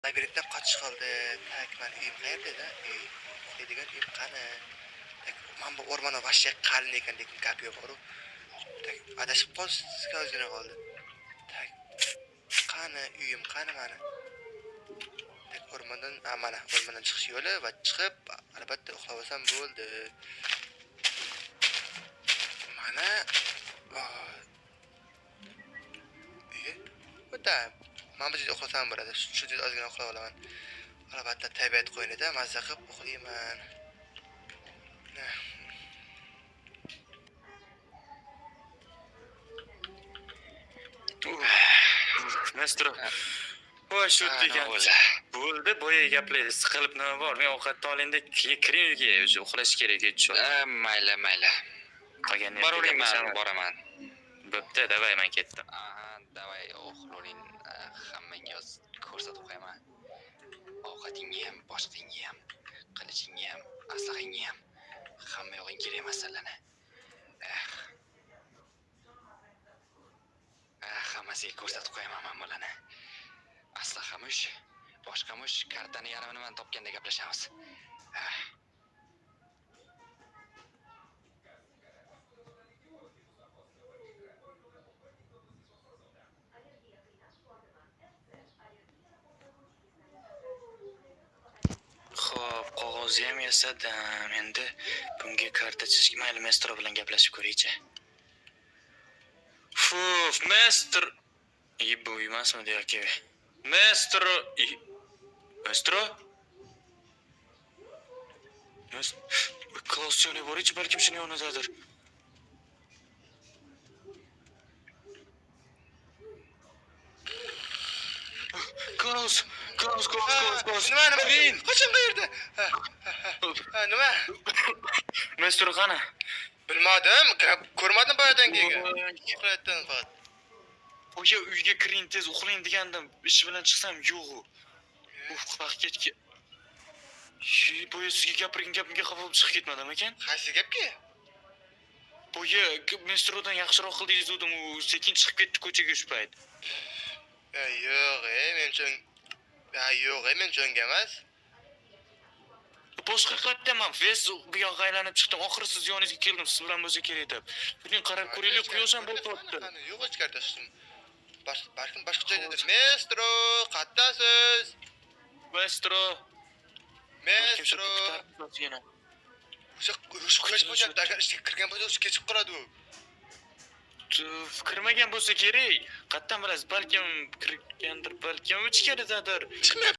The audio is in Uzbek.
Labirintdan qochish qoldi. Так, mani uyim qayerda edi? Uy. Uxlaydigan uyim qani? Так, mana bu o'rmon вообще qalin ekan, lekin gap yo'q, bor. Так, adashib qolishga ozgina qoldi. Так, qani uyim, qani mani? Так, o'rmondan, mana o'rmondan chiqish yo'li va chiqib, albatta uxlab olsam bo'ldi. Mana uyi. O'ta mana bu joyda uxlasam bo'ladi. Shu joyda ozgina uxlab olaman. Albatta tabiat qo'ynida mazza qilib uxlayman. Maestro. Voy, shu degan. Bo'ldi, boya gaplar siqilib nima bor? Men ovqatni olingda kiring uyga, o'zi uxlash kerak shu. Mayli, mayli. Qolganini Boravering, man boraman. Bo'pti, давай, men ketdim. Aha, давай, uxlavering. Hammangga ko'rsatib qo'yaman. Ovqatingga ham, boshqangga ham, qilichingga ham, aslahangga ham. Hamma yog'ing kerak emas sizlarni. Hammasiga ko'rsatib qo'yaman man bularni. Aslahamush, boshqamush, kartani yarmini man topganda gaplashamiz. Xo'p, qog'ozni ham yasadim. Endi bunga karta chizishga mayli, maestro bilan gaplashib ko'raychi. Fuf, maestro. Bu emasmidi yoki? Maestro, maestro? Klaus yoniga boraychi, balkim shuni yonidadir. Klaus, Klaus, Klaus, Klaus, Klaus. Nima, nima? Kiring. Qachon qayerda? Ha, nima? Maestro qani? Bilmadim, ko'rmadim boyadan keyin. Uxlayotgan faqat. O'sha uyga kiring, tez uxlang degandim. Ish bilan chiqsam yo'q u. Uf, vaqt kechki. Shu boya sizga gapirgan gapimga xafa bo'lib chiqib ketmadim ekan? Qaysi gapki? Boya Mestrodan yaxshiroq qildingiz dedim, u sekin chiqib ketdi ko'chaga shu payt. Yo'q, menimcha, yo'q, menimcha unga emas. Boshqa qayerdaman, ves bu yoqqa aylanib chiqdim. Oxiri siz yoningizga keldim, siz bilan bo'lsa kerak deb. Buning qarab ko'raylik, quyosh ham bo'lyapti. Yo'q, hech karta tushdim. Balkim boshqa joydadir. Maestro, qayerdasiz? Maestro. Maestro. O'sha quyosh bo'lyapti. Agar ishga kirgan bo'lsa, o'sha kechib qoladi u. Kirmagan bo'lsa kerak. Qayerdan bilasiz? Balkim kirgandir, balkim ichkaridadir. Chiqmayapti.